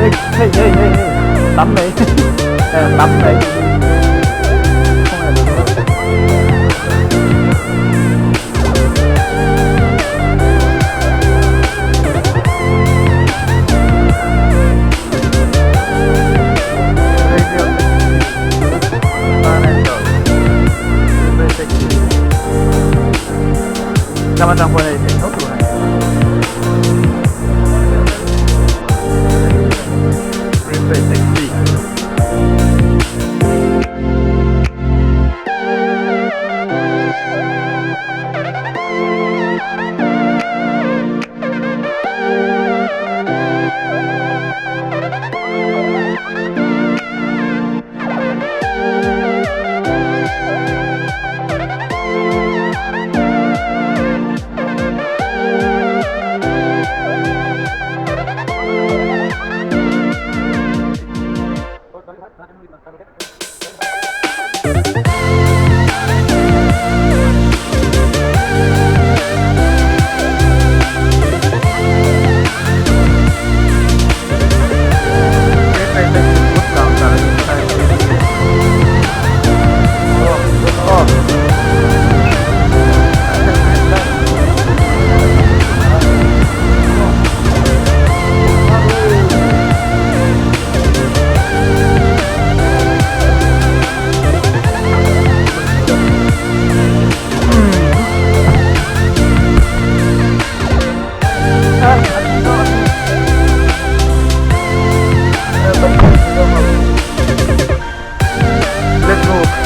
Hei hei hei hei tam mai tam mai. Let's move.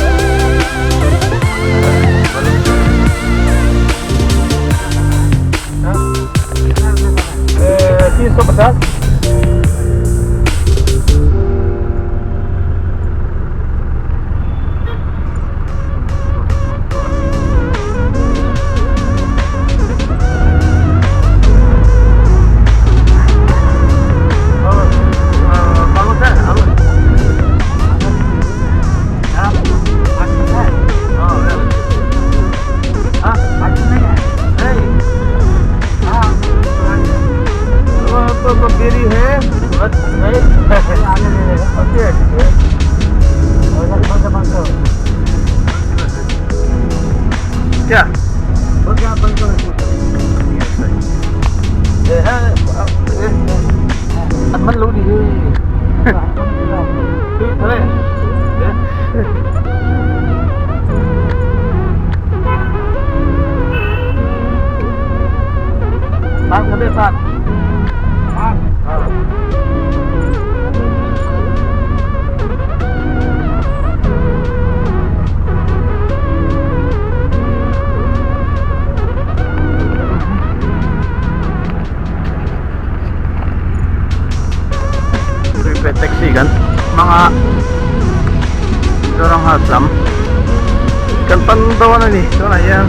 350. क्या anh mất luôn đi Taxi kan mga Mizoram House lam kan pan dawn a ni tunah hian.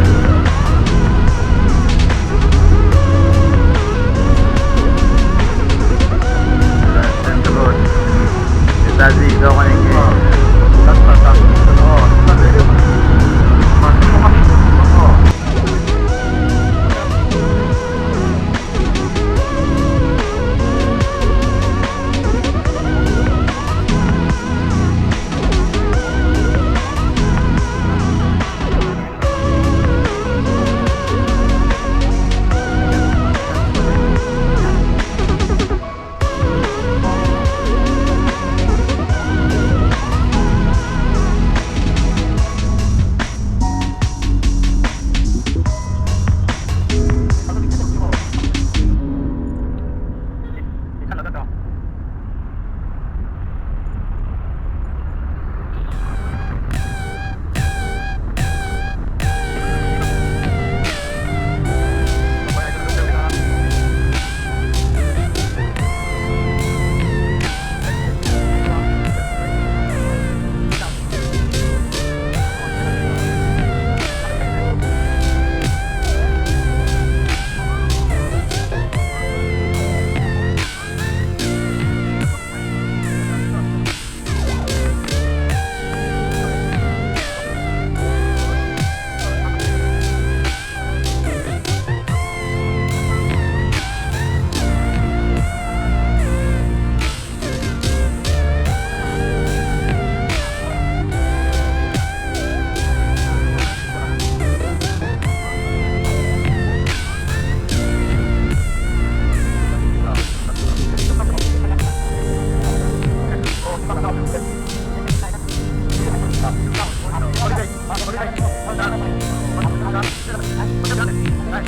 来，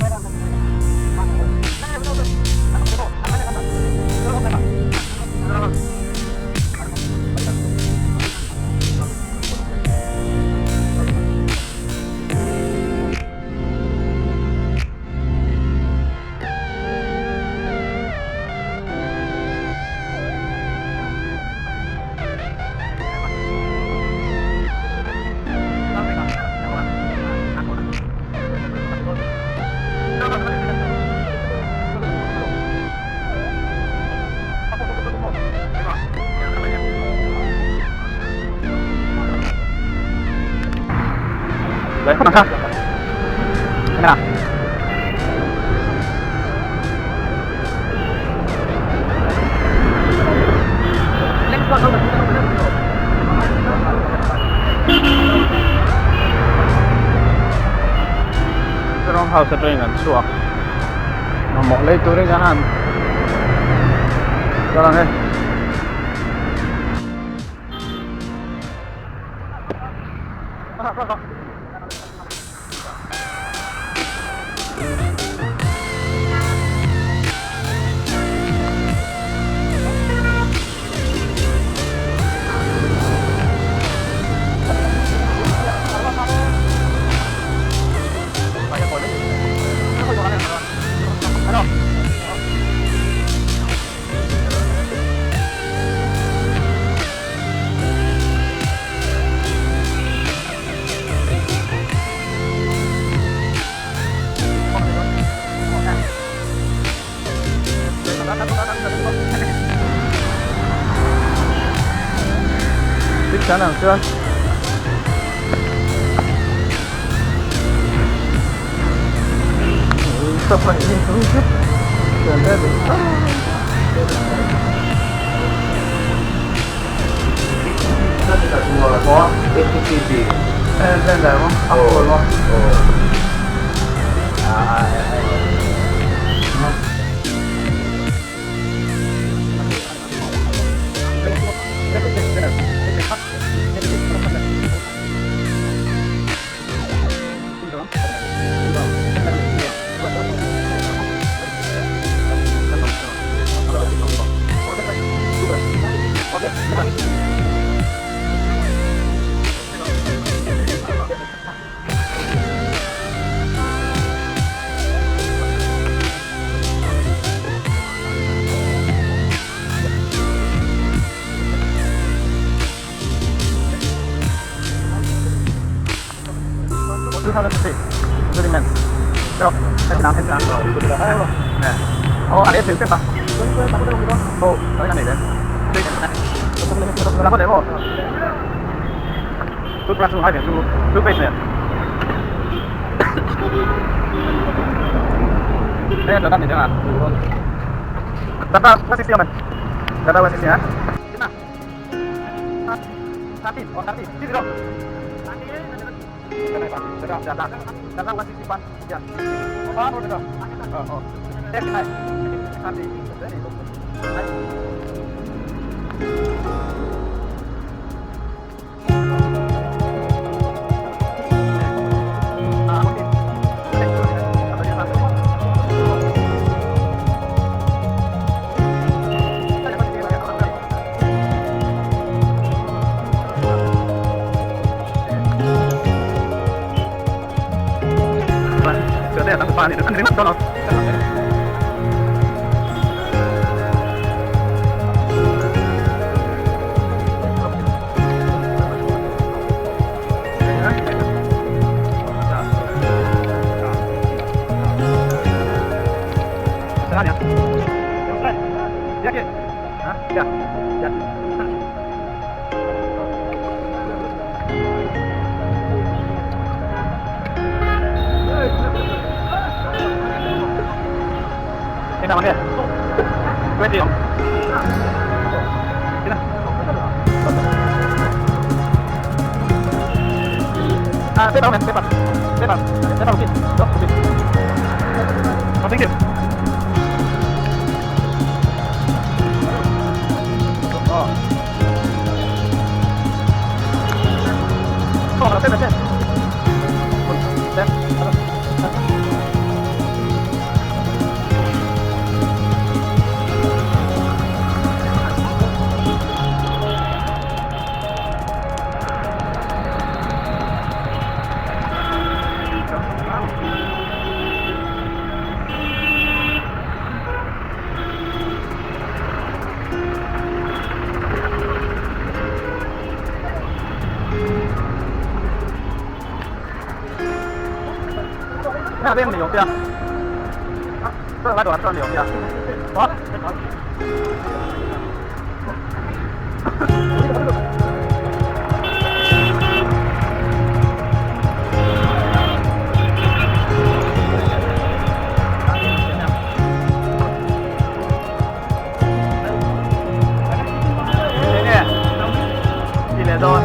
快点看，看看。Strong house atangin kan chhuak mamawh lei turin kan han kal ang e. Chắc chắn là chưa. Tập lại nhìn xuống chút. Ti leh dawn.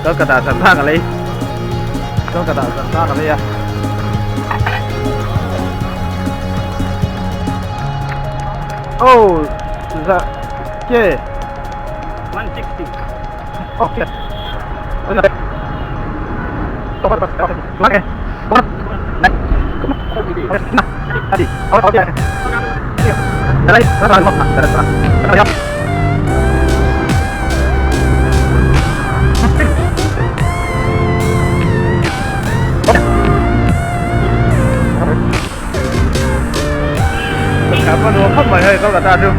Kolkata santha ka lei Kolkata santha ka lei a Oh, za ke 160. Okay. Khawp mai hei Kolkata chu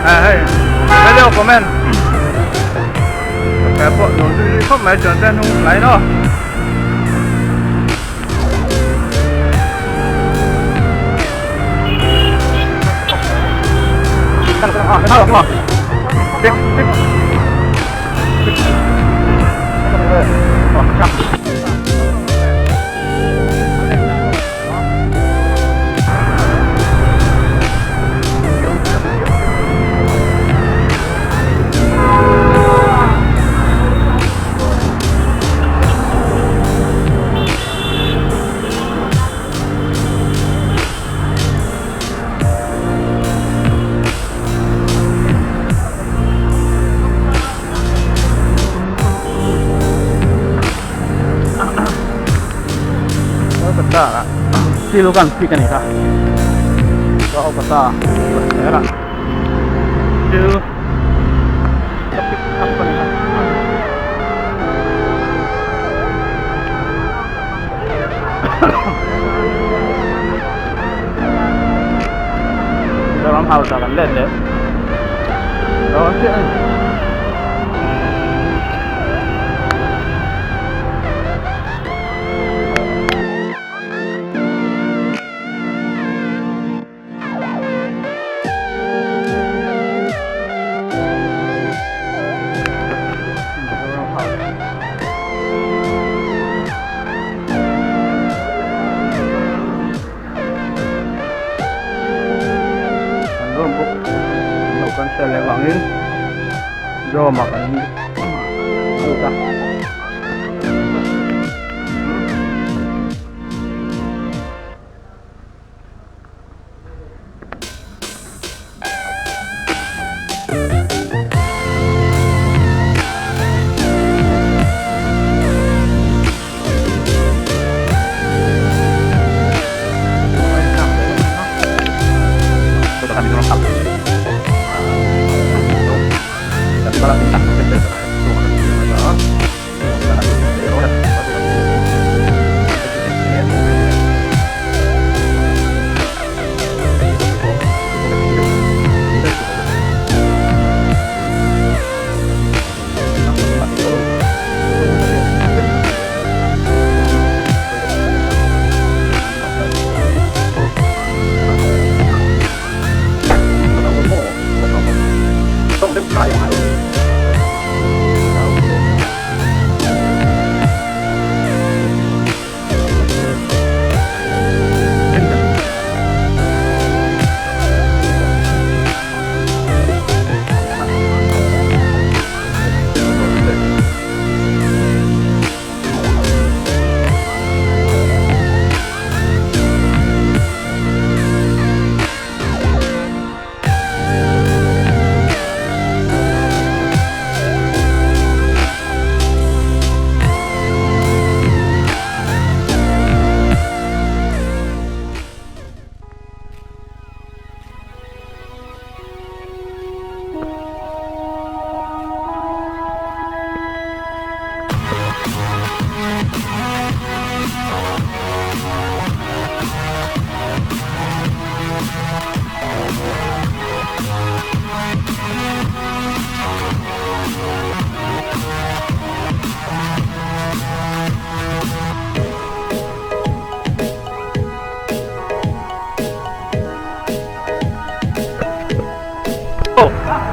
à hei video comment cái bộ đồ duy duy khóc mấy chuẩn tên hung lấy nó Kolkata thil kan pick a ni kha Kolkata la thil ka pick up a ni kha. Mizoram house ah kan let leh dawn chiah a ni. Kan room book lo cancel leh vangin room ah kan lut a.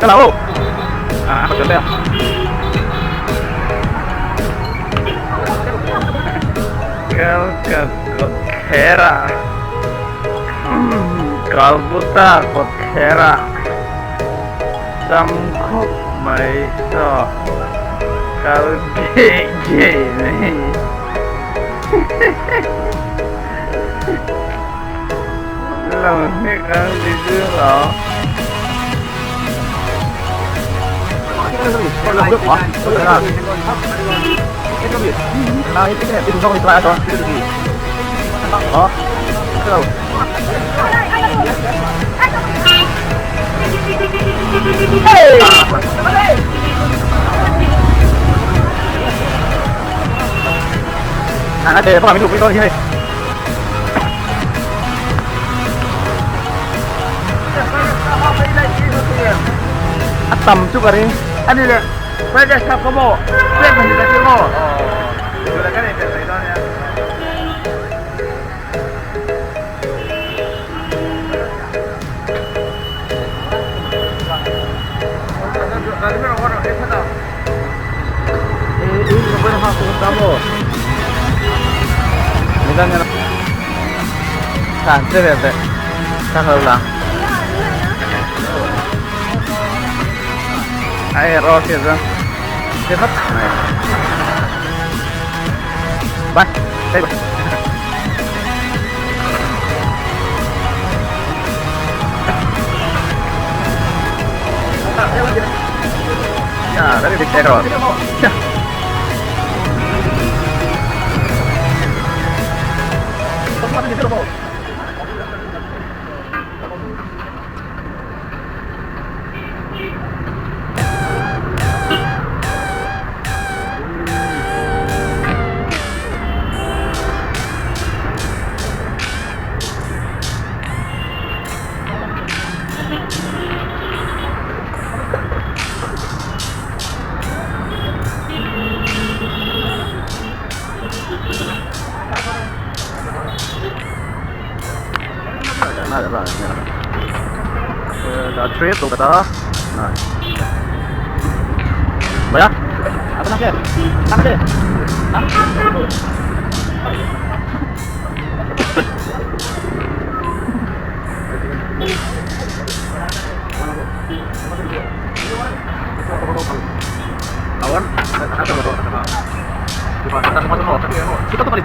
Hello. À, có chuẩn đây. Calcutta. Calcutta Kothera. Tâm khúc mấy so. Calcutta này. Lòng biết ăn đi chứ rõ. Tầm chút vào đi. Anh đi lên. Bây giờ sao có bộ? Biết mình là chưa bộ. Rồi là cái này phải đó nha. Ai rồi kìa ra. Cái mất này. Bye. Đây. Ya, very big error. Ya. The trip to kata. Nah. Bayar? Apa nak ke? Nak ke? Awan? Kita tuh tadi.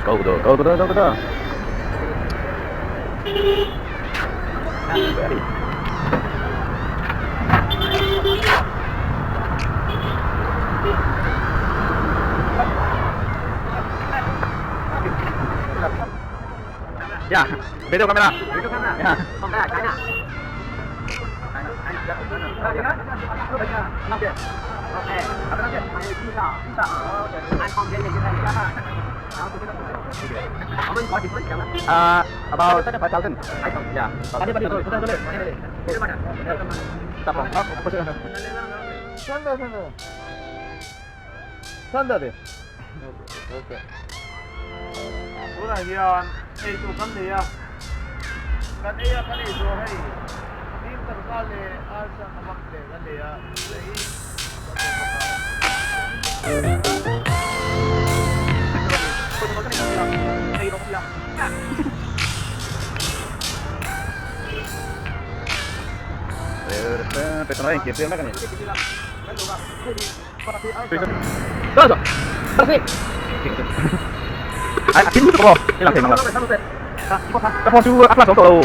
Go, go, go, go, go, go. Ya, video kamera. Video kamera. Ya. About 5,000. Yeah. Sanda de. Okay. Tunah hian ei tur kan nei a kan ei a kan ei zawh hei dim tadka leh arsa namak leh kan nei a tuna hi kan ei bawk a. Ai, chín rồi, cái làm thế nào? Các con chú áp là sống tổ đâu.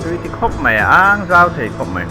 Tui ti khawp mai a, ang zau thei khawp mai.